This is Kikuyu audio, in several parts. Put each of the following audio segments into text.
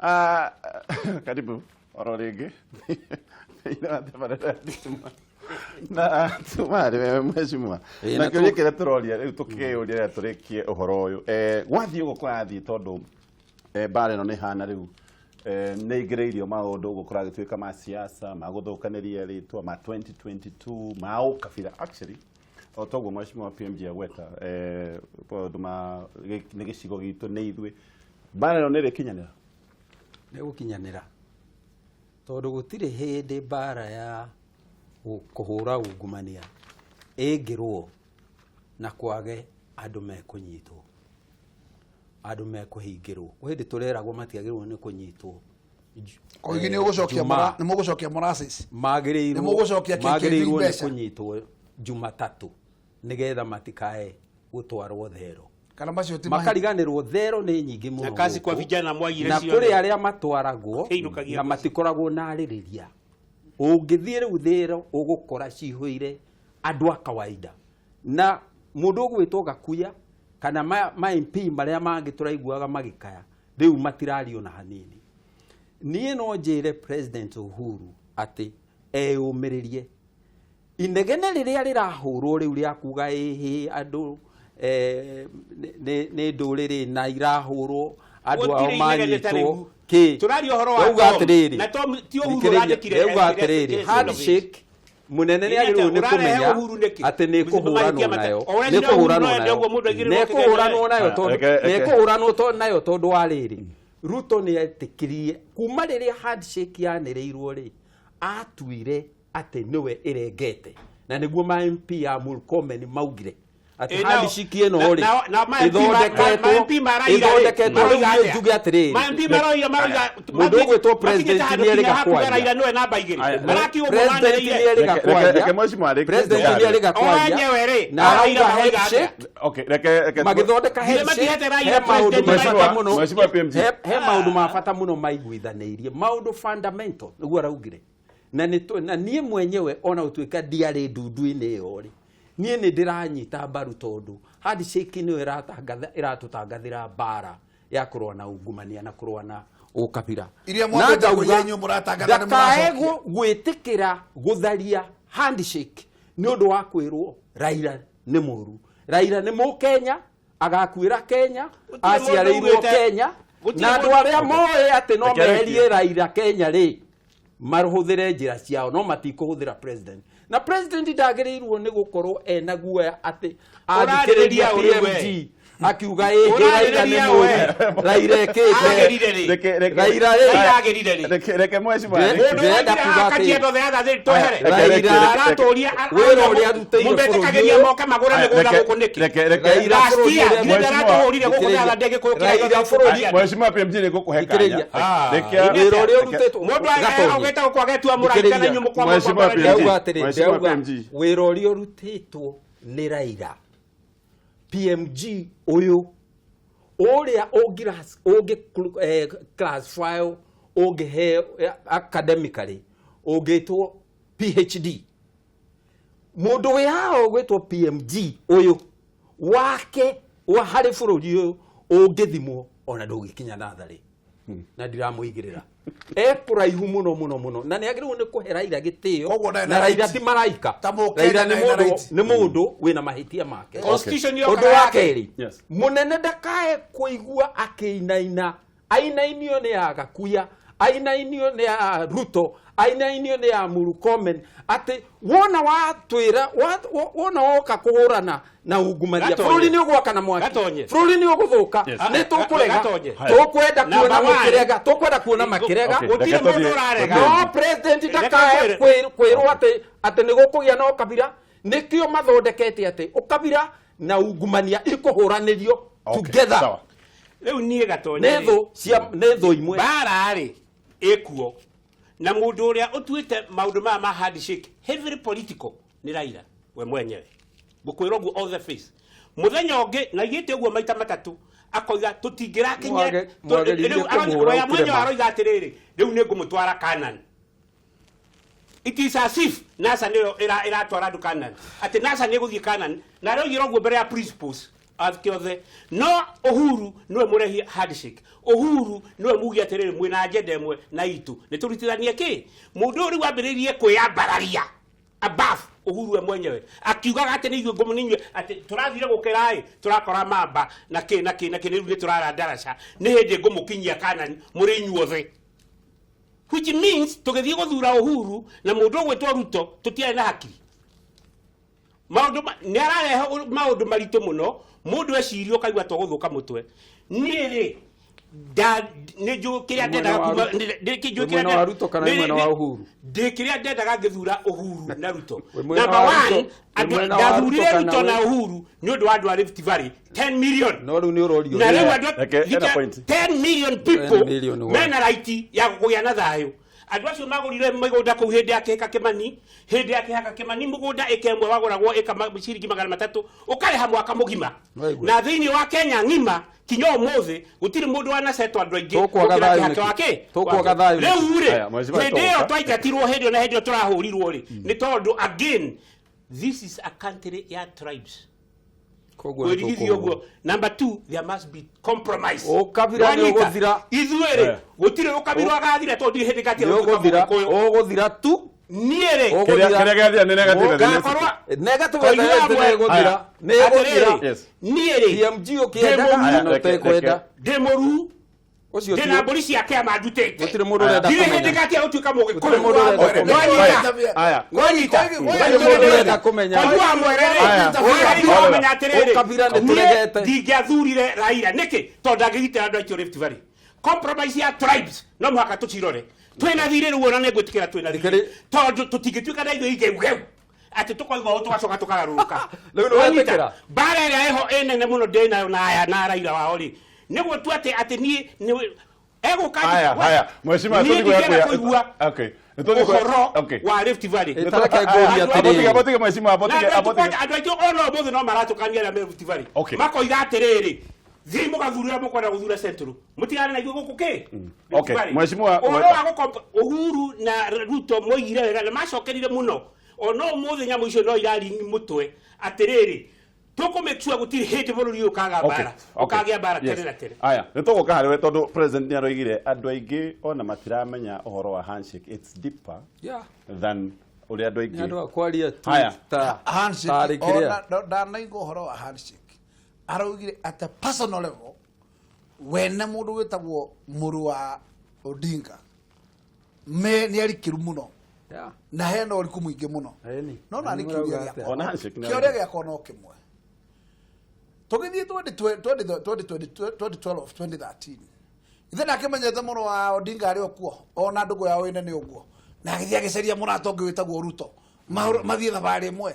Ah, karibu oro rĩngĩ thĩinĩ wa tabarĩra ya Thitima na tumarĩ wewe mheshimiwa. Ĩĩ, na na kĩũria kĩrĩa tũroria rĩu, tũkĩũria rĩrĩa tũrĩkie ũhoro ũyũ, gwathiĩ ũguo kũrathiĩ, tondũ mbara ĩno nĩ hana rĩu nĩ ingĩrĩirio maũndũ ũguo kũragĩtuĩka ma siasa, ma gũthũkanĩria rĩtwa, ma 2022, ma ũkabira. Actually, o toguo mheshimiwa PMG agweta, maũndũ ma nĩ gĩcigo gitũ, nĩ ithuĩ, mbara ĩno nĩ ĩrĩkinyanĩra. Nĩ gũkinyanĩra, tondũ gũtirĩ hĩndĩ mbara ya kũhũra ungumania ĩngĩrũo na kwage andũ mekũnyitwo, andũ mekũhingĩrwo. Kwĩ hĩndĩ tũreragwo matiagĩrĩirwo nĩ kũnyitwo. Koigi nĩ ũgũcokia. Jumaa. Nĩ mũgũcokia molasses. Magĩrĩirwo Nĩ mũgũcokia KKV magĩrĩirwo nĩ mbeca. kũnyitwo Jumatatũ nĩgetha matikae gũtwarwo thero. Kana macio ti mahinda. Makariganĩrwo thero nĩ nyingĩ mũno Na kazi kwa gũkũ. vijana mwaigire Na ciothe. kũrĩ arĩa matwaragwo Kĩinũkagia na mũciĩ. matikoragwo na arĩrĩria. Ũngĩthiĩ rĩu thero ũgũkora cihũire andũ a kawaida, na mũndũ ũgwĩtwo Gakuya kana ma MP marĩa mangĩ tũraiguaga magĩkaya rĩu matirario na hanini. Niĩ no njĩre President Uhuru atĩ eyũmĩrĩrie. Inegene rĩrĩa rĩrahũrwo rĩu rĩa kuga ĩhĩ andũ nĩ ndũrĩrĩ na irahũrwo andũ ao Gũtirĩ inegene ta manyitwo rĩu. kĩ. Tũraria ũhoro wa Ndauga Tom. atĩrĩrĩ, Na Tom ti Uhuru thikĩrĩria, ũrandĩkire, ndauga ekire atĩrĩrĩ, handshake mũnene nĩ agĩrĩirwo nĩ Ũrarehe kũmenya Uhuru nĩkĩ? atĩ nĩ kũhũranwo Mahĩtia nayo, o ũrĩa nĩ nĩ Uhuru kũhũranwo no ende nayo, ũguo mũndũ aigĩrĩrwo nĩ kĩgendo kũhũranwo nayo Ah, tondũ nĩ kũhũranwo nayo tondũ wa rĩrĩ, Ruto nĩ etĩkĩrie kuma rĩrĩa handshake yanĩrĩirwo rĩ, atuire atĩ nĩwe ĩrengete, na nĩguo ma MP ya Murkomen maugire atĩ handshake ĩno rĩ Na ma MP ma MP ma Raila rĩ, ĩthondeketwo. Rĩu maroiga niĩ atĩa? njuge atĩrĩrĩ, Ma MP maroiga mũndũ ũgwĩtwo president makinyĩte handũ nĩ erĩga nginya hakuga kwaria. Raila nĩwe namba 2. Aya, Marakiuga ũguo President manĩrĩire. nĩ erĩga Reke kwaria. mheshimiwa arĩkie. President nĩ erĩga O kwaria enyewe rĩ, na Raila arauga maroiga atĩa? handshake Okay, reke magĩthondeka Githĩ handshake, matihete Raila he maũndũ president ma bata Mheshimiwa- mũno. Mheshimiwa PMG. He maũndũ ma bata mũno maiguithanĩirie, maũndũ fundamental nĩguo araugire. Na na niĩ mwenyewe ona gũtuĩka ndiarĩ ndundu-inĩ ĩyo rĩ, niĩ nĩ ndĩranyita mbaru tondũ handshake nĩyo ĩratũtangathĩra mbara ya kũrũa na ungumania na kũrũa na ũkabira. Iria Na mwambĩte ngauga, kũiya inyuĩ mũratangatha nĩ ndakae mũracokia. gwĩtĩkĩra gũtharia handshake nĩ ũndũ wa kwĩrwo Raila nĩ mũru. Raila nĩ Mũkenya, agakuĩra Kenya, Gũtirĩ aciarĩirwo mũndũ ugĩte- Kenya, gũtirĩ na andũ mũndũ- arĩa moĩ atĩ no Reke arĩkie. meherie Raila Kenya rĩ, marũhũthĩre njĩra ciao, no matikũhũthĩra president. Na president ndagĩrĩirwo nĩ gũkorwo ena guoya atĩ athikĩrĩria Ũrarĩrĩria ũrĩ we. PMG akiuga ĩhĩ Raila nĩ Ũrarĩrĩria mũru, we. Raila ĩkĩte Agĩrire rĩ. Raila rĩ. Raila agĩrire rĩ. Reke mheshimiwa Ndĩrenda arĩkie. Mũndũ waingire kuga haha atĩ- Kajiado the other day, twehere. Raila- Aratũria, Wĩra ũrĩa arutĩire mũmetĩkagĩria bũrũri ũyũ. moke magũre Aya, mĩgũnda gũkũ nĩkĩ? reke Raila Last bũrũri year, ũrĩa- githĩ ndaratũhũrire gũkũ the other day gĩkũyũ kĩrĩa Raila gĩothe bũrũri- Mheshimiwa PMG, nĩ ngũkũhe kanya. Thikĩrĩria. Ah. Wĩra ũrĩa ũrutĩtwo Mũndũ Gatonye. augĩte gũkũ agetua mũraika na inyuĩ mũkwamba Mheshimiwa kwamba PMG. Ndauga atĩrĩ, Mheshimiwa ndauga PMG. wĩra ũrĩa ũrutĩtwo nĩ Raila, PMG ũyũ ũrĩa ũngĩ classify, ũngĩheo academically ũngĩtwo PhD, mũndũ wĩ haha ũgwĩtwo PMG ũyũ wake wa harĩ bũrũri ũyũ ũngĩthimwo ona ndũngĩkinya natharĩ, na ndiramũigĩrĩra, e kũraihu mũno mũno mũno, na nĩ agĩrĩirwo nĩ kũhe Raila gĩtĩo. Koguo ndarĩ Na na Raila right. ti maraika. Ta Mũkenya Raila nĩ ndarĩ na mũndũ right. nĩ mũndũ wĩna mahĩtia make. Constitution Ũndũ yokaga wa yake. kerĩ, mũnene ndakae kũigua akĩinaina, ainainio nĩ ya Gakuya, ainainio nĩ ya Ruto, ainainio nĩ ya Murkomen, atĩ wona watwĩra wona woka kũhũrana na ungumania, Gatonye. bũrũri nĩ ũgwakana mwaki, Gatonye. bũrũri nĩ ũgũthũka. Nĩ tũkũrega. Gatonye. Tũkwenda Number kuona one. makĩrega, tũkwenda kuona makĩrega. Okay, Gũtirĩ reke mũndũ tũthiĩ- ũrarega. No president ndakae Reke kwĩrwo atĩ nĩ gũkũgĩa na ũkabira. Nĩkĩo mathondekete atĩ ũkabira na ungumania ikũhũranĩrio Okay, together. sawa. Rĩu niĩ Gatonye Nĩ rĩ, thũ cia nĩ thũ imwe. Mbara rĩ ĩkuo, na mũndũ ũrĩa ũtuĩte maũndũ maya ma handshake heavily political nĩ Raila we mwenyewe. Ngũkwĩra ũguo all the face. Mũthenya ũngĩ na igĩte ũguo maita matatũ akoiga tũtingĩrakinyia. Mwageririe Rĩu kũmũhũra we mwenyewe ũkĩrema. aroiga atĩrĩrĩ, rĩu nĩ ngũmũtwara Canaan. It is as if NASA nĩyo ĩratwara andũ Canaan, atĩ NASA nĩ ĩgũthiĩ Canaan, na aroigire ũguo mbere ya principals. Kĩothe no Uhuru nĩwe mũrehi handshake. Uhuru nĩwe mugi atĩrĩrĩ, mwĩna agenda ĩmwe na itũ, nĩ tũrutithanie kĩ. Mũndũ ũyũ rĩu ambĩrĩirie kwĩyambararia above Uhuru we mwenyewe, akiugaga atĩ nĩ ithuĩ ngũmũ, nĩ inyuĩ, atĩ tũrathire gũkĩra ĩ tũrakora mamba na kĩ na kĩ na kĩ, rĩu nĩ tũrara ndaraca, nĩ hĩndĩ ngũmũkinyia kana mũrĩ inyuothe, which means tũgĩthiĩ gũthura Uhuru na mũndũ ũgwĩtwo Ruto tũtiarĩ na hakiri. Maũndũ nĩ ararehe maũndũ maritũ mũno, mũndũ eciria ũkaigua tũgũthũka mũtwe. Niĩ rĩ, nĩ njũĩ kĩrĩa Mwena ndendaga wa kuma Wĩ kĩrĩa mwena wa Ruto kana wĩ mwena wa Uhuru? Ndĩ kĩrĩa ndendaga ngĩthura Uhuru na Ruto. Wĩ mwena Number wa Ruto- one, wĩ andũ mwena wa ndathurire Ruto Ruto kana na Uhuru nĩ ũndũ wa andũ a Rift Valley 10 million. No rĩu nĩ ũrorio. Na rĩu andũ Reke, ena point. 10 million people 10 million what? mena right ya kũgĩa na thayũ. Andũ acio magũrire mĩgũnda kũu hĩndĩ ya Kĩhika Kĩmani, hĩndĩ ya Kĩhaka Kĩmani, mũgũnda ĩka ĩmwe wagũragwo ĩka ciringi 300, ũkarĩha mwaka mũgima. Waigua. Na thĩinĩ wa Kenya ng'ima kinya ũmũthĩ gũtirĩ mũndũ wanacetwo andũ aingĩ Tũkwaga gũkĩra thayũ Kĩhaka nĩkĩ? wa kĩ? Tũkwaga thayũ nĩkĩ? Rĩu rĩ, Aya, mheshimiwa, hĩndĩ ĩyo tũgũka. twaingatirwo, hĩndĩ ĩyo na hĩndĩ ĩyo tũrahũrirwo rĩ, nĩ tondũ again this is a country ya tribes. Koguo nĩ Kwĩrigithia tũkũhũrwo. ũguo. Number two, there must be compromise. Ũkabira nĩ Wanyita? ũgũthira. Ithuĩ rĩ, Eh. gũtirĩ ũkabira ũgathira tondũ ndirĩ hĩndĩ ngatia Nĩ gũtuĩka ũgũthira, Mũgĩkũyũ. ũgũthira tu. Niĩ rĩ, Ũgũthira. Kĩrĩa gĩathira nĩ negative. ngakorwo Negative Koigaga nĩ ĩgũthira. Nĩ ĩgũthira. Atĩrĩrĩ, Yes. niĩ rĩ, PMG ũkĩendaga Aya, na reke- ũtekwenda. ndĩ mũruu, Ũcio ndĩ ti na mbũri cia kĩama ndutĩte. gũtirĩ mũndũ ũrenda Ndirĩ hĩndĩ kũmenya. ngatia gũtuĩka Gũtirĩ Mũgĩkũyũ. mũndũ ũrenda kũmenya. Wanyita? Aya. Wanyita? Gũtirĩ mũndũ ũrenda kũmenya. Koigua mwere rĩ, Aya. wagĩrĩirwo kũmenya atĩrĩrĩ, Ũkabira nĩ niĩ tũregete. ndingĩathurire Raila nĩkĩ? Tondũ ndangĩgitĩra andũ aitũ Rift Valley. Compromise ya tribes no mũhaka tũcirore. Twĩna thirĩ rĩu, ona nĩngwĩtĩkĩra twĩna thirĩ, Thikĩrĩ- tondũ tũtingĩtuĩka na ithuĩ igeugeu atĩ tũkoiga ũũ tũgacoka tũkagarũrũka. Rĩu nĩ Wanyita? wetĩkĩra? Mbara ĩrĩa ĩho ĩnene mũno ndĩnayo na aya na Raila wao rĩ, nĩguo tu atĩ niĩ egũka. Haya, haya. Mheshimiwa, Niĩ tũthiĩ ndingĩenda kuoya- kũigua Okay. Nĩ tũthiĩ kuoya- ũhoro Okay. wa Rift Valley. Ĩtareke ngũrie Andũ atĩrĩrĩ. Abotige, abotige, mheshimiwa, Na abotige, andũ aitũ abotige. kwanja, andũ aitũ ona ũmũthĩ no maratũkania arĩa me Rift Valley. Okay. Makoiga atĩrĩrĩ, thiĩi mũgathurĩra mũkwenda gũthura Central, mũtigane na ithuĩ gũkũ kĩ Rift Okay. Valley. Mheshimiwa, Ũhoro wa Uhuru na Ruto moigire wega na macokerire mũno, ona ũmũthĩ nyamũ icio no iraringi mũtwe atĩrĩrĩ, tũkũ make sure gũtirĩ hĩndĩ bũrũri ũyũ ũkaga mbara, ũkagĩa mbara tene na tene. Aya, nĩ tũgũka harĩ we tondũ president nĩ aroigire andũ aingĩ ona matiramenya ũhoro wa handshake, it's deeper Yeah. than ũrĩa andũ Nĩ aingĩ. andũ a kwaria tu Haya. ta Handshake, tarĩ kĩrĩa. ona ndanaigua ũhoro wa handshake, araugire at a personal level wene mũndũ wĩtagwo mũrũ wa Odinga me nĩ arikĩru mũno Yeah. na hena ũriku mũingĩ mũno. Ĩni. No na Na nĩ nĩ kĩũria mũrauga gĩakwa, atĩa? Ona handshake nĩ kĩũria gĩakwa no kĩmwe. Tũgĩthiĩ 2012, 2013, ithe ndakĩmenyete mũrũ wa Odinga arĩ o kuo, ona ndũgũ yao ĩnene ũguo, na agĩthiĩ agĩcaria mũrata ũngĩ wĩtagwo Ruto, mathiĩ thabarĩ ĩmwe.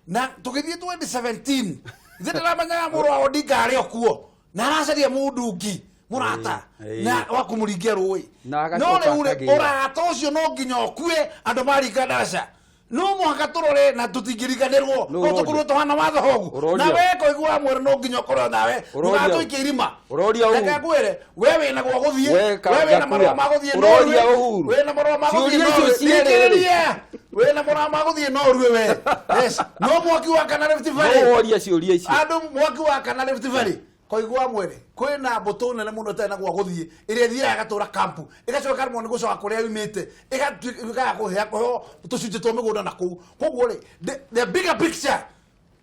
Na tũgĩthiĩ 2017, ithe ndĩramenyaga mũrũ wa Odinga arĩ o kuo na aracaria mũndũ ũngĩ mũrata Ĩĩ. na wa kũmũringia rũĩ. Na No agacoka rĩu rĩ, akagĩra. ũrata ũcio no nginya ũkue andũ maringa ndaraca, no mũhaka tũrore na tũtingĩriganĩrwo. Nũ No ũroria? tũkorwo tũhana watho hogu. Ũroria? Na we koigua mwere no nginya ũkorwo nawe Ũroria? ndũgatũikie irima. Ũroria Uhuru? Reke ngwĩre, we wĩna gwa gũthiĩ, We we wĩna marũa Gakuya. ma gũthiĩ Ũroria Norway, Uhuru? wĩna marũa ma gũthiĩ Ciũria icio Norway. cierĩ rĩ. Thikĩrĩria, wĩna marũa ma gũthiĩ Norway we. Yes, no mwaki wa kana Rift No Valley, woria ciũria icio. andũ mwaki wa kana Rift Valley, koigua mwere kwĩna mbũtũ nene mũno ĩtarĩ na gwa gũthiĩ, ĩrĩa ĩthiaga ĩgatũra kampu, ĩgacoka ĩkaremwo nĩ gũcoka kũrĩa yumĩte, ĩgatuĩka kũhea kũheo tũcunjĩ twa mĩgũnda na kũu. Koguo rĩ, the bigger picture,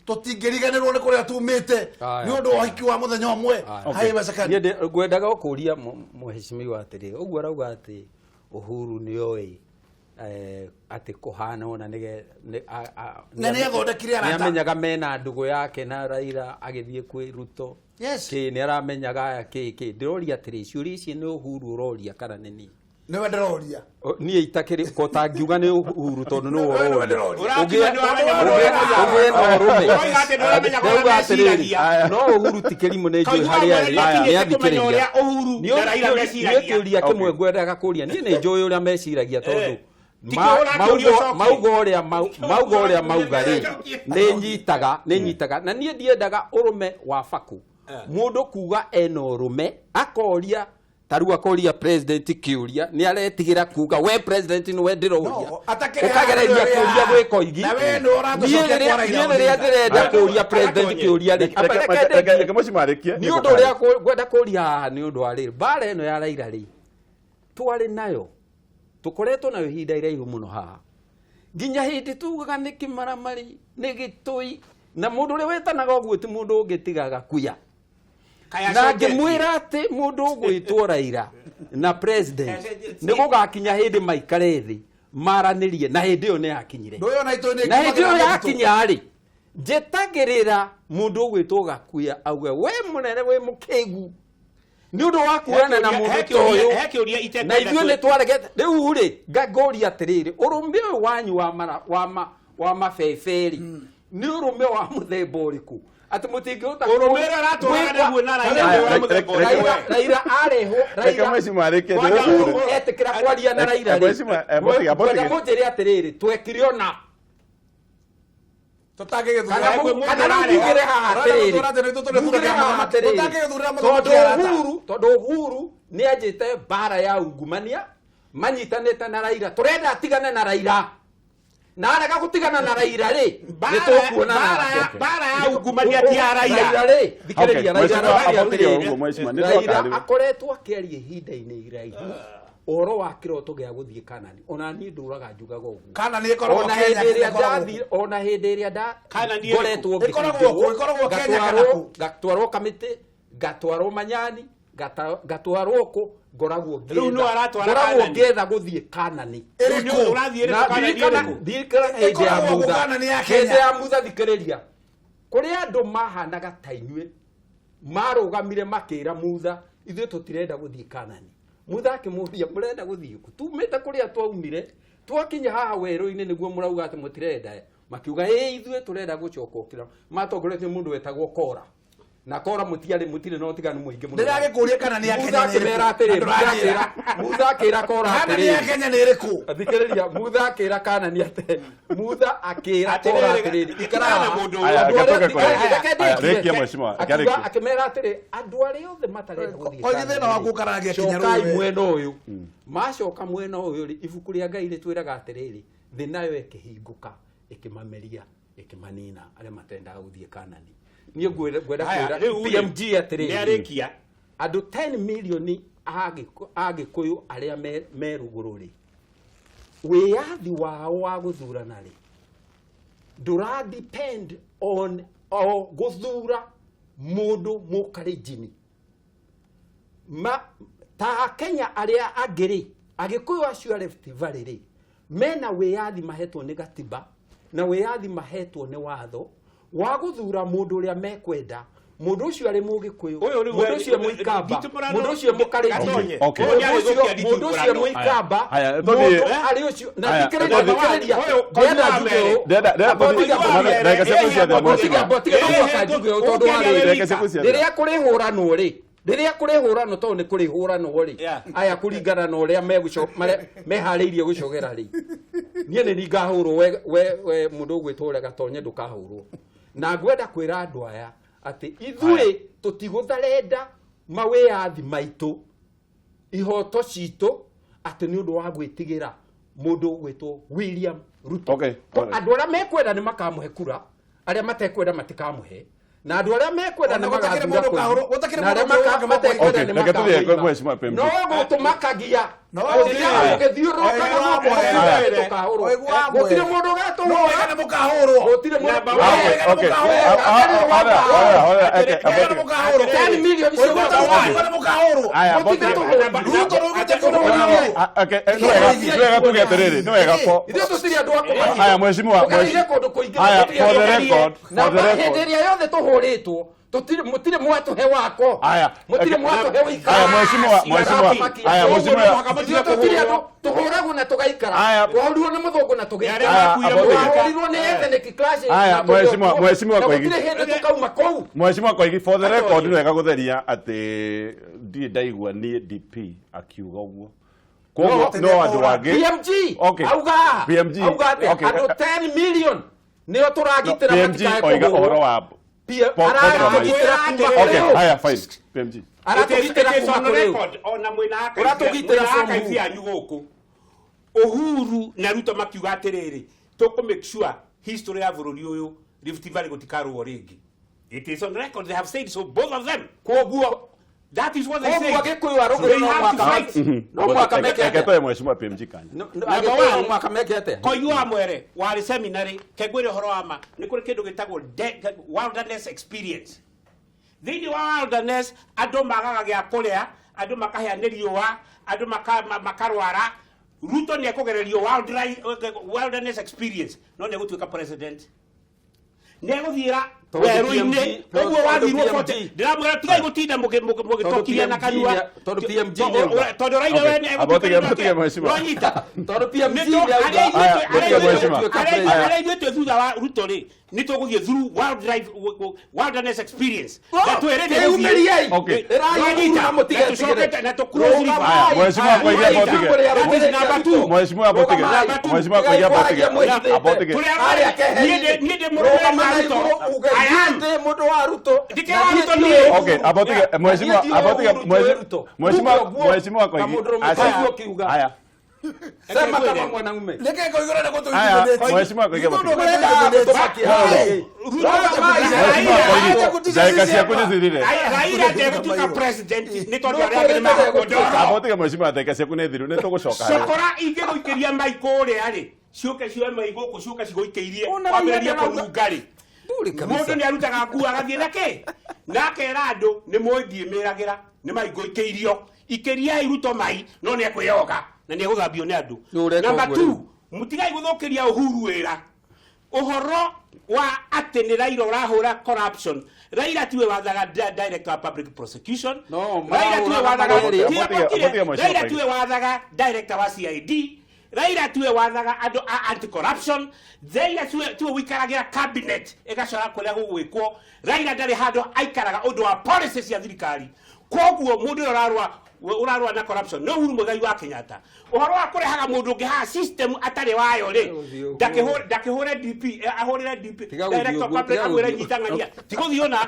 tũtingĩriganĩrwo nĩ kũrĩa tumĩte Aya. nĩ ũndũ wa ũhiki wa mũthenya ũmwe. Aya. Haiwezekani. Niĩ ngwendaga kũria mũheshimiwa atĩrĩ, ũguo arauga atĩ Uhuru nĩoĩ atĩ kũhana ona nĩge Na nĩathondekire arata. nĩamenyaga mena ndũgũ yake na Raila agĩthiĩ kwĩ Ruto. Yes. Kĩ nĩ aramenyaga aya kĩ kĩ. Ndĩroria atĩrĩ, ciũria ici nĩ Uhuru ũroria kana nĩ niĩ? Nĩwe ndĩroria. Niĩ itakĩrĩ ko tangiuga nĩ Uhuru tondũ nĩ Nĩwe ũroria. ndĩroria. Ũrakiuga nĩ ũramenya ũrĩa Ũgĩe na ũrũme. Ũroiga atĩ nĩ ũramenya ũrĩa Ndauga atĩrĩrĩ, meciragia. no Uhuru ti kĩrimũ, nĩ njũĩ Koigua harĩa mwere arĩ, nĩakinyĩte nĩ kũmenya athikĩrĩria. ũrĩa Uhuru na Raila meciragia. Niĩ kĩũria kĩmwe Okay. ngwendaga kũria, niĩ nĩ njũĩ ũrĩa meciragia tondũ Eh. Tikĩo ũrakĩũria ũcokie. mauga ũrĩa mauga ũrĩa mauga rĩ, Ũcokie. nĩ nyitaga, nĩ nyitaga, na niĩ ndiendaga ũrũme wa baku, mũndũ kuga ena ũrũme akoria. Tarĩu akũria president kĩũria, nĩ aretigĩra kuga we president nĩwe ndĩroria. No, atakĩrĩ Ũkagereria haha kĩũria gwĩ Koigi. Na we nĩwe ũratũcokia Niĩ rĩrĩa- kwa Raila niĩ rĩrĩa Odinga. ndĩrenda kũria president Gatonye. kĩũria rĩ, amba reke Reke ndĩkie. mheshimiwa arĩkie. Nĩ ũndũ ũrĩa ngwenda kũria haha nĩ ũndũ wa rĩrĩ, mbara ĩno ya Raila rĩ, twarĩ nayo, tũkoretwo nayo ihinda iraihu mũno haha, nginya hĩndĩ tugaga nĩ kĩmaramari, nĩ gĩtũi, na mũndũ ũrĩa wĩtanaga ũguo ti mũndũ ũngĩ tigaga kuya. Kaya Na acenjetie. ngĩmwĩra atĩ mũndũ ũgwĩtwo Raila na president nĩ gũgakinya hĩndĩ maikare thĩ maranĩrie, na hĩndĩ ĩyo nĩ yakinyire. Ndũyũ ona itũ nĩ Na hĩndĩ ĩyo ĩkumagĩra mũtitũ. yakinya rĩ, njĩtagĩrĩra mũndũ ũgwĩtwo Gakuya auge we mũnene wĩ mũkĩgu nĩ ũndũ wa kuonana na mũndũ ta ũyũ. He kĩũria Na itekwenda ithuĩ nĩ twaregete. Rĩu rĩ, ngũria atĩrĩrĩ, ũrũme ũyũ wanyu wa mara wa ma wa mabebe rĩ, nĩ ũrũme wa mũthemba ũrĩkũ atĩ mũtingĩhota Ũrũme ũrĩa ũratwaraga naguo na Raila nĩ wa mũthemba ũrĩkũ? Raila arehwo Reke Raila mheshimiwa arĩkie. Kwanza Uhuru etĩkĩra kwaria na Raila rĩ, Mheshimiwa, ngwenda mũnjĩre atĩrĩrĩ, twekire ona Tũtangĩgĩthurĩra kana Mũndũ kana rĩu ũrarehe. mbugĩre haha atĩrĩrĩ, Ũrarega gũtũra atĩ nĩ mbugĩre haha atĩrĩrĩ, Tũtangĩgĩthurĩra tondũ mũthamaki arata. Uhuru, tondũ Uhuru nĩ anjĩte mbara ya ungumania manyitanĩte na Raila, tũrenda atigane na Raila, na arega gũtigana na Raila rĩ, nĩ tũkuonana nake. Mbara ya ungumania ti ya Raila Raila. rĩ, thikĩrĩria, Okay, Raila mheshimiwa, araria abotige atĩrĩrĩ, ũguo, mheshimiwa, nĩ Raila twakarĩwe. akoretwo akĩaria ihinda-inĩ iraihu ũhoro wa kĩroto gĩa gũthiĩ Kanani. Ona niĩ ndũraga njugaga ũguo. Kana nĩ ĩkoragwo Ona Kenya, hĩndĩ ĩrĩa ĩkoragwo ndathire, ona hĩndĩ ĩrĩa nda Kanani ĩrĩkũ? ngoretwo Ĩkoragwo kũ? Ĩkoragwo Kenya kana ngatwarwo kũ? ngatwarwo kamĩtĩ, ngatwarwo manyani, ngatwarwo kũ, ngoragwo Rĩu nũ aratwara ngoragwo Kanani? ngĩetha gũthiĩ Kanani. Ĩrĩkũ? Ũrathiĩ ĩrĩkũ Na Kanani ndirikana ĩrĩkũ? ndirikana hĩndĩ ya Ĩkoragwo Mutha, Kanani ya Kenya. hĩndĩ ya Mutha, thikĩrĩria, kũrĩ andũ mahanaga ta inyuĩ marũgamire makĩra Mutha, ithuĩ tũtirenda gũthiĩ Kanani. Mutha akĩmũria, mũrenda gũthiĩ kũ? Tumĩte kũrĩa twaumire, twakinya haha werũ-inĩ nĩguo mũrauga atĩ mũtirenda. Makiuga ĩ ithuĩ tũrenda gũcoka ũkĩra. Matongoretio mũndũ wetagwo Kora, na Kora mũtiarĩ mũtirĩ na ũtiganu mũingĩ mũno. Ndĩragĩkũria kana nĩ ya Mutha Kenya nĩ akĩmera ĩrĩkũ? atĩrĩ, Na Mutha ndũranjĩra. akĩra Mutha akĩra Kora Kana nĩ ya atĩrĩrĩ, Kenya nĩ ĩrĩkũ? thikĩrĩria, Mutha akĩra Kanani atĩ, Mutha akĩra Kora Atĩrĩrĩ, atĩrĩrĩ, ikara ikara na haha. mũndũ Aya, Andũ reke arĩa- tũke kũrĩa. reke Aya, ndĩkie. rĩkia mheshimiwa, reke Akiuga- arĩkie. akĩmera atĩrĩ, andũ arĩa othe matarenda gũthiĩ Oige thĩna Kanani waku ũkararagia kinya cokai rũĩ. mwena ũyũ. Macoka mwena ũyũ rĩ, ibuku rĩa Ngai rĩtwĩraga atĩrĩrĩ, thĩ nayo ĩkĩhingũka ĩkĩmameria ĩkĩmanina arĩa matendaga gũthiĩ Kanani. Niĩ ngwenda Haya, kwĩra rĩu rĩ, PMG atĩrĩrĩ, nĩarĩkia. andũ 10 milioni Agĩkũyũ arĩa me rũgũrũ rĩ, wĩyathi wao wa gũthurana rĩ, ndũra depend on o gũthura mũndũ mũkarenjini. Ma ta Akenya arĩa angĩ rĩ, Agĩkũyũ acio a Rift Valley rĩ, mena wĩyathi mahetwo nĩ gatiba na wĩyathi mahetwo nĩ watho wa gũthura mũndũ ũrĩa mekwenda, mũndũ ũcio arĩ mũgĩkũyũ, Ũyũ rĩu mũndũ ũcio mũikamba, nditũmũrano- mũndũ ũcio mũkarenjini, Gatonye. Okay. Ũyũ nĩarĩthũkia mũndũ ũcio nditũmũrano. mũikamba, Haya, tũthiĩ- mũndũ arĩ ũcio na Haya, thikĩrĩria, tũthiĩ- thikĩrĩria, Ũyũ, ndĩrenda Koigi wa njuge Mere. ũũ. Ndĩrenda- Ambotiga- ndagĩka ciaku ciathira, mheshimiwa. Ambotiga mũhaka njuge ũũ tondũ wa rĩrĩ. Ndagĩka ciaku ciathira. Rĩrĩa kũrĩhũranwo rĩ, rĩrĩa kũrĩhũranwo, tondũ nĩ kũrĩhũranwo rĩ, Yeah. aya kũringana na ũrĩa meharĩirie gũcogera rĩ, niĩ nĩ ningahũrwo. We mũndũ ũgwĩtwo ũrĩa Gatonye, ndũkahũrwo. Na ngwenda kwĩra andũ aya atĩ ithuĩ tũtigũtharenda mawĩyathi maitũ, ihoto citũ, atĩ nĩ ũndũ wa gwĩtigĩra mũndũ ũgwĩtwo William Ruto. Okay, alright. Andũ arĩa mekwenda nĩ makamũhe kura, arĩa matekwenda matikamũhe, na andũ arĩa mekwenda Ona nĩ gũtakĩrĩ magathura mũndũ kũu. ũkahũrwo- gũtakĩrĩ Na arĩa mũndũ ũkahũrwo matekwenda Okay, nĩ reke tũthiĩ makamũima. mheshimiwa PMG. No gũtũmakagia No, gũthiaga gũgĩthiũrũrũkaga Oigua gũkũ mwere. gũkiuga tũkahũrwo. Oigua mwere. Gũtirĩ mũndũ No ũgatũhũra. wega nĩ mũkahũrwo. Gũtirĩ mũndũ. Number We- one. Okay. Okay. Hola, okay, Wega nĩ mũkahũrwo. 10 million cio Oigua ta mũkahũrwo. wega nĩ mũkahũrwo. Aya, Gũtirĩ Botiga- tũhũra. Ruto rũgĩte kũhũrwo. Ah, okay, nĩ wega tuge atĩrĩrĩ, nĩ wega Ithuĩ tũtirĩ andũ a kũmakio. Aya, mheshimiwa, Tũgereire kũndũ kũingĩ na Aya, tũtirĩ for andũ the a- record, Na for the hĩndĩ record. ĩrĩa yothe tũhũrĩtwo, tũtirĩ mũtirĩ mwatũhe wako, Aya, mũtirĩ okay. mwatũhe ũikaro. Aya, mheshimiwa, mheshimiwa, aya, mheshimiwa. Ithuĩ tũtirĩ andũ tũhũragwo na tũgaikara. Aya. Twahũrirwo nĩ mũthũngũ na tũgĩikara. Aya, Abotiga. Twahũrirwo nĩ ethnic clashes Aya, na tũrĩ mheshimiwa, okuo. mheshimiwa Na Koigi. gũtirĩ hĩndĩ tũkauma kũu. Mheshimiwa Koigi, for the record, nĩ wega gũtheria atĩ ndirĩ ndaigua niĩ DP akiuga ũguo, koguo No, no andũ angĩ. PMG Okay. auga PMG, auga atĩ okay. andũ 10 million nĩo tũragitĩra PMG matikae oiga kũhũrwo. ũhoro wa Aragitĩra kuma Okay, kũrĩ ũ? haya, fine. PMG. Aratũgitĩra It is kuma on kũrĩ ũ? record, ona mwĩna Ũratũgitĩra from who? akaici anyu gũkũ Uhuru na Ruto makiuga atĩrĩrĩ, tũkũ make sure history ya bũrũri ũyũ, Rift Valley gũtikarũo rĩngĩ. It is on record, they have said so, both of them. Koguo That is what they koguo said. Agĩkũyũ a rũgũrũ They no have to mwaka fight. no mwaka meke Reke atĩa? tũhe mheshimiwa PMG kanya. No- Agĩkũyũ no mwaka meke atĩa? Koigu wa mwere warĩ seminary, kengwĩre ũhoro wa ma, nĩ kũrĩ kĩndũ gĩtagwo wilderness experience. Thĩinĩ wa wilderness andũ magaga gĩa kũrĩa, andũ makahĩa nĩ riũa, andũ makarwara. Ruto nĩ ekũgererio wilderness experience, no nĩ egũtuĩka president, nĩ egũthiĩra Tondũ werũ-inĩ PMG ũguo tondũ wathirwo PMG 40. Ndĩramwĩra tigai gũtinda mũgĩtũkiria na Tondũ kanua. tondũ PMG nĩ auga. Tondũ Raila Okay. we nĩ Abotige mheshimiwa. Wanyita. Tondũ PMG nĩ auga. Aya, mũtige mheshimiwa. Arĩa ithuĩ twĩ thutha wa Ruto rĩ, nĩ tũgũthiĩ through wilderness experience. Na twĩrĩ nĩ gũthiĩ. Kĩyumĩriei. Okay. Ĩrai Uhuru na mũtigetigĩre. Na tũ-cross river. Aya, mheshimiwa Koigia Rũgamai, abotige. kũrĩa That is number two. Mheshimiwa abotige. Rũgamai. Mheshimiwa Koigia abotige. Mwĩhithĩte. Abotige. Arĩa keheri-inĩ. Niĩ ndĩ mũrũme wa Rũgama na Ruto. igũrũ uge, I am. "Niĩ ndĩ mũndũ wa Ruto." Ndikĩ Na wa niĩ Ruto ndiũĩ niĩ. Uhuru. Okay, abotige mheshimiwa Na niĩ ndiũĩ abotige Uhuru, njũĩ Ruto. mheshimiwa Uge ũguo, mheshimiwa na Koigi. mũndũrũme Acha. kaigua ũkiuga. Aya. Sema kama mwanaume. Nĩkĩ koigũra nĩ Aya, gũtũiguithanĩtie? mheshimiwa Koigi abotige. Ũrenda gũtũmakia haha. Rũgamai. Mheshimiwa Raila- Koigi, ndagĩka ciaku nĩ cithirire. Raila ndegũtuĩka president nĩ tondũ arĩa angĩ nĩ makũndoro. Abotige mheshimiwa, ndagĩka ciaku nĩ thiru, nĩ tũgũcoka harĩ. Cokora ingĩgũikĩria mai kũrĩa rĩ, ciũke cioe mai gũkũ, ciũke cigũikĩirie Ona kwambĩrĩria Raila ndarauga- kũnunga rĩ, Ndũrĩ kabisa. mũndũ nĩ arutaga nguo agathiĩ na kĩ na akera andũ nĩ mũĩ ndiĩmĩragĩra nĩ mai ngũikĩirio, ikĩriai Ruto mai, no nĩ ekwĩyoga na nĩ egũthambio nĩ andũ. Nĩ ũreka Number ũguo two, rĩu. mũtigai gũthũkĩria Uhuru wĩra ũhoro wa atĩ nĩ Raila ũrahũra corruption. Raila tiwe wathaga director wa public prosecution. No, Raila tiwe marahũraga wathaga marĩrĩ. Abotige mheshimiwa Raila Koigi. tiwe wathaga director wa CID. Raila tiwe wathaga andũ a anti corruption. Raila tiwe wĩikaragĩra cabinet ĩgacora kũrĩa gũgwĩkwo. Raila ndarĩ handũ aikaraga ũndũ wa policy cia thirikari. Koguo mũndũ ũrĩa ũrarũa na corruption nĩ Uhuru Muigai wa Kenyatta. Ũhoro wa kũrehaga mũndũ ũngĩ haha system atarĩ wayo rĩ, Gũthiĩ ũguo. ndakĩhũre DP, ahũrĩre DP Tiga gũthiĩ director ũguo, public tiga amwĩre gũthiĩ. nyitang'ania tigũthiĩ ona.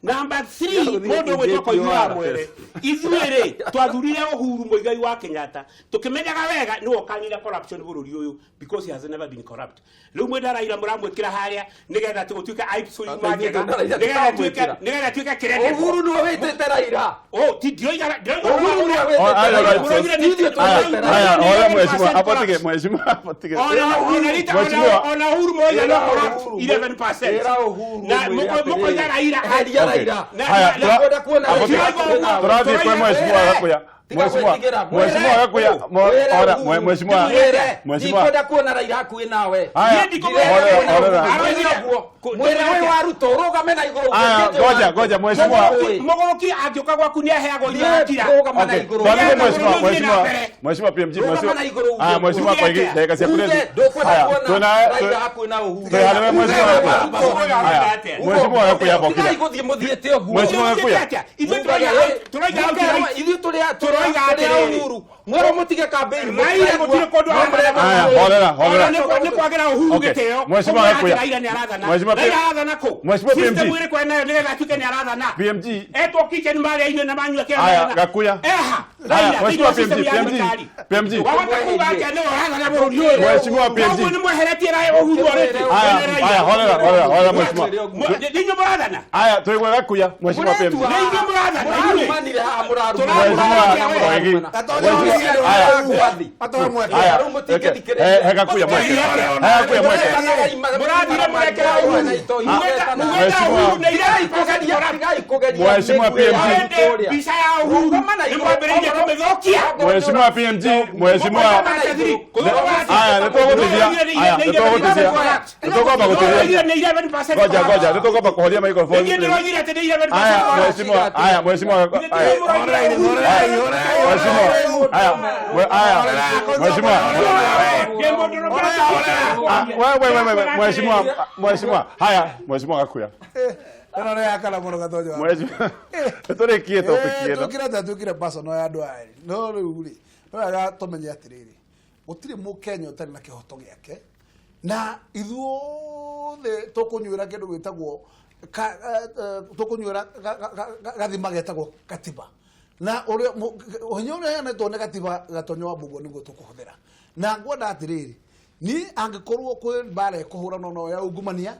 Number 3, Tiga gũthiĩ mũndũ ũgwĩtwo ũkĩnjĩtie Koigi wa wara. Mwere, ithuĩ rĩ twathurire Uhuru Muigai wa Kenyatta tũkĩmenyaga wega nĩwe ũkanire corruption bũrũri ũyũ, because he has never been corrupt. Rĩu mwĩna Raila mũramwĩkĩra harĩa nĩgetha tũgũtuĩke IPSO yuma Ithuĩ njega, twĩna Raila nĩgetha tuĩke tũramwĩkĩra. nĩgetha tuĩke credible. Uhuru nĩwe wĩtĩte Raila. Oh, ti ndioiga ndioiga. Uhuru nĩwe Oh, wĩtĩte aya, Raila. right. Ti ithuĩ Aya, twĩtĩte aya, Raila. hola mheshimiwa, abotige mheshimiwa, abotige. Ona Mheshimiwa. ona Uhuru moiga no Ĩra corrupt Uhuru, 11%. ĩra Uhuru Na mwĩre atĩrĩrĩ, mũkoiga Raila eheria Okay. Raila. Haya, Ndĩrenda kuona abotige. Raila hakuhĩ nawe. Tũrathiĩ kwĩ mheshimiwa Gakuya. Tiga Mheshimiwa, gwĩtigĩra. mheshimiwa Gakuya, Mwĩre ora, Uhuru. mheshimiwa, Mwĩre, mheshimiwa. ndikwenda kuona Raila hakuhĩ nawe. Haya, Niĩ ndikũmwĩra. horera, horera. Mwĩre ũguo. Mwĩre ũyũ wa Ruto ũrũgame na igũrũ. Aya, Ũgĩtĩte wa ngoja, Ruto. ngoja, mheshimiwa. Mũgũrũki. Mũgũrũki angĩũka gwaku nĩ aheagwo irio Niĩ akira. ndũgama na Okay, igũrũ. twathiĩ Nĩgetha mheshimiwa, bũrũri ũthiĩ na mheshimiwa, mbere. mheshimiwa PMG, Rũgama mheshimiwa. na igũrũ uge Ah, mheshimiwa Uge Koigi, atĩa? ndagĩka ciaku nĩ Uge, thiru. ndũkwenda Haya, kuona Raila hakuhĩ na Uhuru. twĩ harĩ mheshimiwa Uge Gakuya. wa Ruto. Haya, mheshimiwa Gakuya abokire. Tigai gũthiĩ mũthiĩte ũguo. Mheshimiwa Gakuya. Ithuĩ tũroiga outright. Ithuĩ tũrĩ a Tũroiga tũrĩ a atĩrĩrĩ. Uhuru. Mwerwo mũtige campaign. Raila gũtirĩ kũndũ Haya, horera, horera. Ona nĩ kwagĩra Uhuru Okay. gĩtĩo. Mheshimiwa Kũmwĩra Gakuya. atĩ Raila nĩ arathana. Mheshimiwa Raila arathana kũ? Mheshimiwa PMG. System ĩrĩkũ enayo nĩgetha atuĩke nĩ arathana? PMG. Etwo kitchen marĩa irio na manyua kĩrĩa Haya, marathana. Gakuya. Eha. Haya, Raila, thĩinĩ Mheshimiwa wa system PMG, ya PMG, thirikari. PMG. Wahota kuga atĩa nĩwe ũrathana bũrũri ũyũ? Mheshimiwa PMG. Koguo nĩ mweheretie Uhuru already. Haya, haya, horera, horera, horera mheshimiwa. Nĩ inyuĩ mũrathana? Haya, twĩgwe Gakuya, mheshimiwa PMG. Nĩ inyuĩ mũrathana, inyuĩ. Mũrarumanire haha, Mheshimiwa Koigi. Atoe mweke. Haya, okay. He Gakuya mweke. He Gakuya mweke. Mũrathire mũrekera Uhuru. Mũgweta Uhuru na 11% corrupt. Mheshimiwa PMG. Ende mbica ya Uhuru nĩ mwambĩrĩirie kũmĩthũkia. Mheshimiwa PMG, mheshimiwa. Haya, nĩ tũgũtithia. Haya, nĩ tũgũtithia. Nĩ tũkwamba gũtithia. Ngoja, ngoja, nĩ tũkwamba kũhoria microphone. Haya, mheshimiwa, haya, mheshimiwa, haya. Mheshimiwa, haya, haya, mheshimiwa. Ah, we, we, we, we, mheshimiwa, mheshimiwa, haya, mheshimiwa Gakuya. Ĩno nĩ yakana mũno Gatonyo wakwa. Mheshimiwa, nĩ tũrĩkie topic ĩno. Twĩkire atĩa twĩkire personal ya andũ aya erĩ. No rĩu rĩ, nĩ wega tũmenye atĩrĩrĩ, gũtirĩ mũkenya ũtarĩ na kĩhoto gĩake, na ithuothe tũkũnyuĩra kĩndũ gĩtagwo Tũkũnyuĩra gathima getagwo katiba na ũrĩa ũhinya ũrĩa ũheanĩtwo nĩ gatiba Gatonyo wa Mbugua nĩguo tũkũhũthĩra. Na ngwenda atĩrĩrĩ, niĩ angĩkorwo kwĩ mbara ĩkũhũranwo nayo ya ungumania,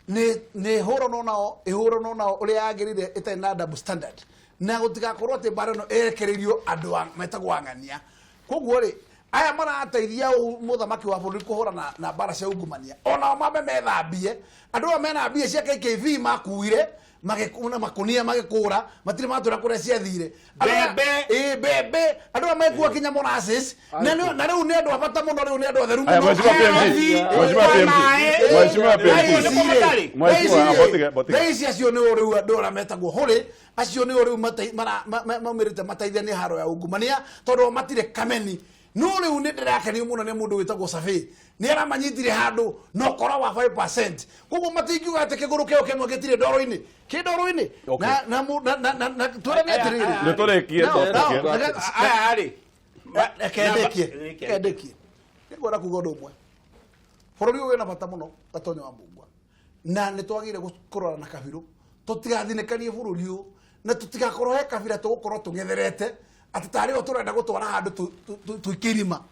nĩ ĩhũranwo nao, ĩhũranwo nao ũrĩa yagĩrĩire, ĩtarĩ na double standard, na gũtigakorwo atĩ mbara ĩno ĩrekereirio andũ metagwo ang'ania. Koguo rĩ, aya marateithia mũthamaki wa bũrũri kũhũrana na mbara cia ungumania, onao mambe methambie. Andũ aya mena mbia cia KKV makuire na makunia magĩkũra, matirĩ matwĩra kũrĩa ciathire. Mbembe. Ĩĩ, mbembe. Andũ aya mekua kinya molasses, na rĩu nĩ andũ a bata mũno, rĩu nĩ andũ atheru Aya, mũno. Mheshimiwa PMG. Mheshimiwa PMG. Mheshimiwa PMG. Mheshimiwa, botige, botige. Thaa ici acio nĩo rĩu andũ arĩa metagwo hũrĩ, acio nĩo rĩu maumĩrĩte mateithanie haro ya ungumania, tondũ o matirĩ kameni. No rĩu nĩ ndĩrakenio mũno nĩ mũndũ wĩtagwo Survey, nĩ aramanyitire handũ na ũkora wa 5%. Koguo matingiuga atĩ kĩgũrũ kĩao kĩmwe gĩtirĩ ndoro-inĩ, kĩ ndoro-inĩ. Okay. Na twĩrane atĩrĩrĩ. Nĩ tũrĩkie topic ĩno. Aya rĩ. Reke ndĩkie, reke ndĩkie. Nĩngwenda kuga ũndũ ũmwe. Bũrũri ũyũ wĩna bata mũno, Gatonyo wa Mbugua, na nĩ twagĩrĩire kũrora na kabirũ, tũtigathinĩkanie bũrũri ũyũ, na tũtigakorwo he kabira tũgũkorwo tũng'etherete atĩ tarĩ o tũrenda gũtwara handũ tũikie irima,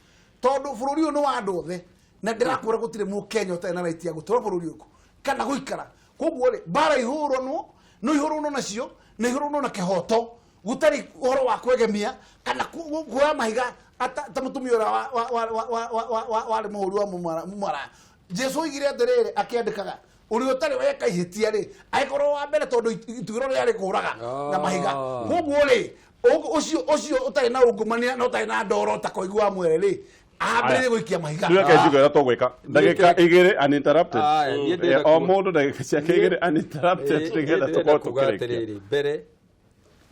tondũ bũrũri ũyũ nĩ wa andũ othe, na ndĩrakwĩra gũtirĩ mũkenya ũtarĩ na right ya gũtũra bũrũri ũyũ kana gũikara. Koguo rĩ, mbara ihũranwo no ihũranwo nacio na ihũranwo na kĩhoto, gũtarĩ ũhoro wa kwegemia kana kuoya mahiga ta mũtumia ũrĩa warĩ mũhũri wa mũmara. Jesu oigire atĩrĩrĩ akĩandĩkaga, ũrĩa ũtarĩ weka ihĩtia rĩ, agĩkorwo wa mbere, tondũ ituĩro rĩarĩ kũraga na mahiga. Koguo rĩ, ũcio ũtarĩ na ungumania na ũtarĩ na ndoro ta Koigi wa Mwere rĩ, ambĩrĩrie gũikia mahiga. Rĩu reke njigue ũrĩa tũgwĩka. Ndagĩka 2 uninterrupted. Aya, niĩ ndĩrenda O mũndũ ndagĩka ciake 2 uninterrupted, nĩgetha niĩ tũkorwo ndĩrenda kuga tũkĩrĩkia. atĩrĩrĩ, mbere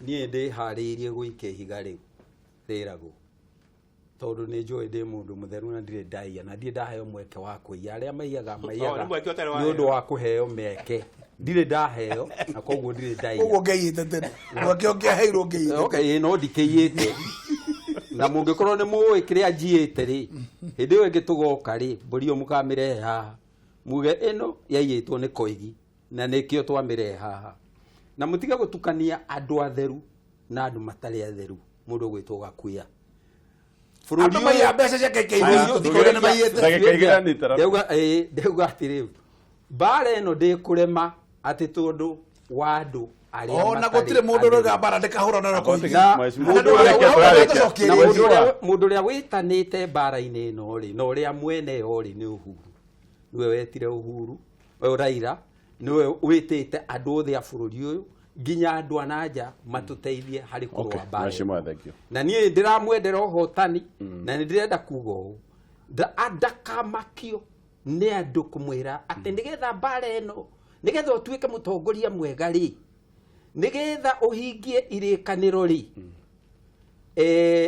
niĩ ndĩharĩirie gũikia ihiga rĩu rĩragwo, tondũ nĩ njũĩ ndĩ mũndũ mũtheru na ndirĩ ndaiya na ndirĩ ndaheo mweke wa kũiya. Arĩa maiyaga maiyaga Nĩ mweke ũtarĩ nĩ waheo. ũndũ wa kũheo mĩeke. Ndirĩ ndaheo na koguo ndirĩ ndaiya. Ũguo ngĩiyĩte tene, mweke ũngĩaheirwo ngĩiyĩte. Okay, ĩĩ, no ndikĩiyĩte, na mũngĩkorwo nĩ mũĩ kĩrĩa njiĩte rĩ, hĩndĩ ĩyo ĩngĩ tũgoka rĩ, mbũri ĩyo mũkamĩrehe haha muge ĩno yaiyĩtwo nĩ Koigi na nĩkĩo twamĩrehe haha. Na mũtige gũtukania andũ atheru na andũ matarĩ atheru. Mũndũ ũgwĩtwo Gakuya, bũrũri Andũ maiya mbeca cia KKV, tũtikũria nĩ maiyĩte. Ndagĩka 2 uninterrupted. Ndauga atĩrĩ, mbara ĩno ndĩkũrema atĩ tondũ wa andũ arĩa Ona matarĩ gũtirĩ mũndũ atheru. ũrauga mbara ndĩkahũrana na Koigi. Na Mheshimiwa. mũndũ ũrĩa Tũrarĩkia, tũrarĩkia. Tũcokie na rĩngĩ. mũndũ ũrĩa wĩtanĩte mbara-inĩ ĩno rĩ, na ũrĩa mwene yo rĩ, nĩ Uhuru. Nĩwe wetire Uhuru, Raila nĩwe wĩtĩte andũ othe a bũrũri ũyũ nginya andũ a na nja matũteithie harĩ kũrũa Okay, mbara ĩno. Mheshimiwa, thank you. Na niĩ ndĩramwendera ũhotani, na nĩ ndĩrenda kuga ũũ, ndakamakio nĩ andũ kũmwĩra atĩ nĩgetha mbara ĩno, nĩgetha ũtuĩke mũtongoria mwega rĩ, nĩgetha ũhingie irĩkanĩro rĩ,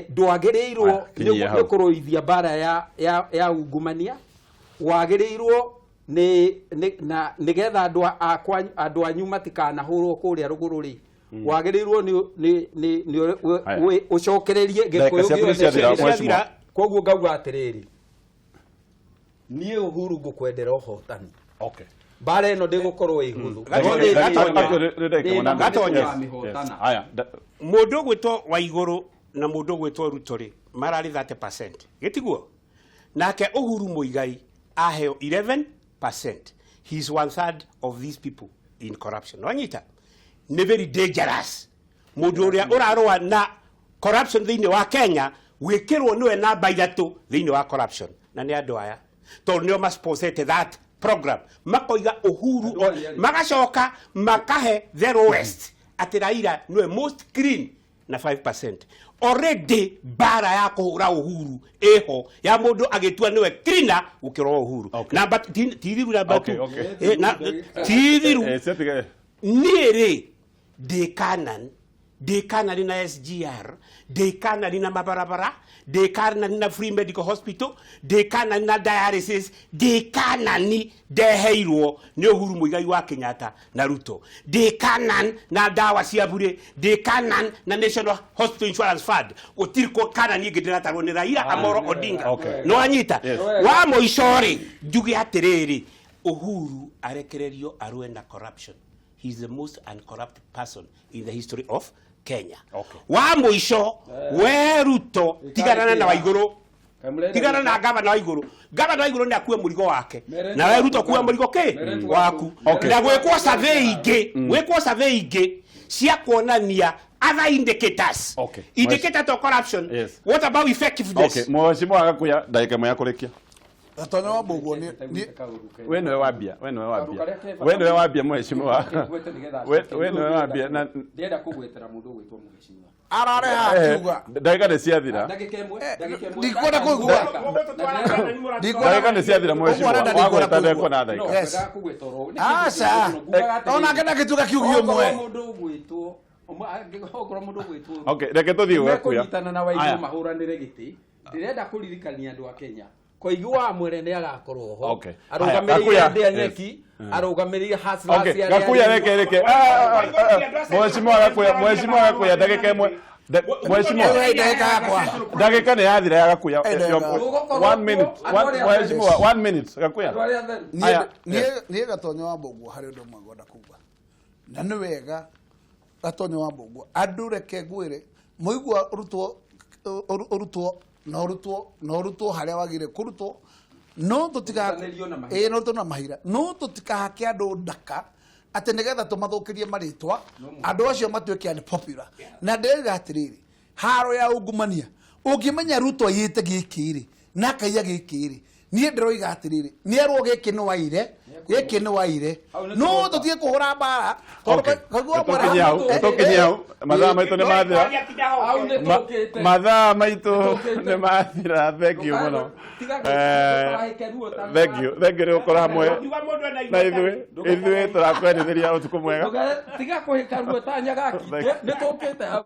ndwagĩrĩirwo Aya, kinyia hau. nĩ kũrũithia mbara ya ungumania. Wagĩrĩirwo nĩ na nĩgetha andũ akwa, andũ anyu matikanahũrwo kũrĩa rũgũrũ rĩ, wagĩrĩirwo nĩ Aya. ũcokererie Ndagĩka Gĩkũyũ ciaku nĩ gĩothe ciathira, kĩrĩa Mheshimiwa. Koguo ngauga atĩrĩrĩ, niĩ Uhuru ngũkwendera ũhotani. Okay. Mbara ĩno ndĩgũkorwo ĩ hũthũ. Gatonya. Actually, nĩ ndagĩka 8. Gatonya. Yes, yes. Aya, Mũndũ ũgwĩtwo Waigũrũ na mũndũ ũgwĩtwo Ruto rĩ, mararĩ 30%, gĩtiguo? Nake Uhuru Muigai aheo 11%. He is one third of these people in corruption. Wanyita, nĩ very dangerous mũndũ ũrĩa ũrarũa na corruption thĩinĩ wa Kenya gwĩkĩrwo nĩwe namba 3 thĩinĩ wa corruption, na nĩ andũ aya tondũ nĩo masponsete that program, makoiga Uhuru magacoka makahe the lowest atĩ Raila nĩwe most clean na 5%. Already mbara ya kũhũra Uhuru ĩho ya mũndũ agĩtua nĩwe cleaner gũkĩra Uhuru. Okay. Namba ti thiru, namba Okay, 2. okay. Na ti thiru. Ciatige. Niĩ rĩ, ndĩ Kanan, ndĩ Kanani na SGR, ndĩ Kanani na mabarabara, ndĩ Kanani na free medical hospital, ndĩ Kanani na dialysis, ndĩ Kanani ndeheirwo nĩ Uhuru Muigai wa Kenyatta na Ruto, ndĩ Kanan na ndawa cia burĩ, ndĩ Kanan na National Hospital Insurance Fund. Gũtirĩ Kanani ĩngĩ ndĩratarwo nĩ Raila Amolo Odinga. Okay. Nĩ wanyita? Yes. Wa mũico rĩ, njuge atĩrĩrĩ, Uhuru arekererio arũe na corruption. He is the most uncorrupt person in the history of Kenya. Okay. Wa mũico, we Ruto, tiganana na Waigũrũ, tigana na gavana wa iguru. Gavana wa iguru ni akue murigo wake, na we Ruto kue murigo ki waku. Okay. Na gwikwo survey ingi, gwikwo survey ingi cia kuonania other indicators. Okay. Indicator to corruption. Yes. What about effectiveness? Okay, mheshimiwa Gakuya, ndagĩka ĩmwe ya kũrĩkia. Gatonyo wa Mbũguo nĩ We nĩwe wambia, we nĩwe wambia. We nĩwe wambia, mheshimiwa. We nĩwe wambia na Ndĩrenda kũgwetera mũndũ ũgwĩtwo mũheshimiwa. Arareha akiuga. Ndagĩka nĩ ciathira. Ndagĩka ĩmwe, ndagĩka ĩmwe. Ndikwenda kũigua. Ndagĩka nĩ ciathira, mheshimiwa. Ũguo arenda ndikwenda Wagweta kũigua. ndekuona ndagĩka. Yes. Yes. Kũgweta oro. Aca. Onake ndagĩtuĩka kiugio ũmwe. Mũndũ ũgwĩtwo, okorwo mũndũ ũgwĩtwo Okay, reke tũthiĩ Gakuya. mekũnyitana na Aya. Waiguru mahũranĩre gĩtĩ, ndĩrenda kũririkania andũ a Kenya Koigi wa Mwere nĩ agakorwo ho. Okay. Aya, Arũgamĩrĩire Gakuya. ndĩa nyeki, arũgamĩrĩire hustlers Okay, arĩa Gakuya, arĩmi. reke reke. Ah, ah, ah, ah. Mheshimiwa Gakuya, mheshimiwa Gakuya, ndagĩka ĩmwe. Mheshimiwa. Ĩyo ndagĩka yakwa. Ndagĩka nĩ yathira ya Gakuya. Eh, ndagĩka. One minute. Mheshimiwa, one minute. Gakuya. Andũ arĩa atheru. Aya, Niĩ Gatonyo wa Mbũguo harĩ ũndũ ũmwe ngwenda kuga, na nĩ wega Gatonyo wa Mbũguo, andũ reke ngwĩre, mũigua ũrutwo, ũrutwo na ũrutwo na ũrutwo harĩa wagĩrĩire kũrutwo, no tũtiga Ũrutanĩrio na mahira. ĩĩ, no na mahira, no tũtikahake andũ ndaka atĩ nĩgetha tũmathũkĩrie marĩtwa, andũ acio matuĩke unpopular. Na ndĩrauga atĩrĩrĩ, haro ya ungumania, ũngĩmenya Ruto aiyĩte gĩkĩ rĩ, na akaiya gĩkĩ rĩ, niĩ ndĩroiga atĩrĩrĩ, nĩ erwo gĩkĩ nĩ waire, gĩkĩ nĩ waire, Hau nĩ no tũroka. tũtige kũhũra mbara tondũ Okay. Koigi wa Mwere- Tũkinyie hau, tũkinyie hau. Mathaa maitũ nĩ mathira. Hau nĩ tũkĩte. Mathaa maitũ Nĩtũkĩte. nĩ mathira. Thank you mũno. Tiga Eh, ndũkahĩke ruo ta- Thank you. Thank you nĩ gũkorwo hamwe na ithuĩ. Ithuĩ tũrakwendithĩria ũtukũ mwega. Tiga kũhĩka ruo ta Nyagaki. Thank you. Nĩ tũkĩte hau.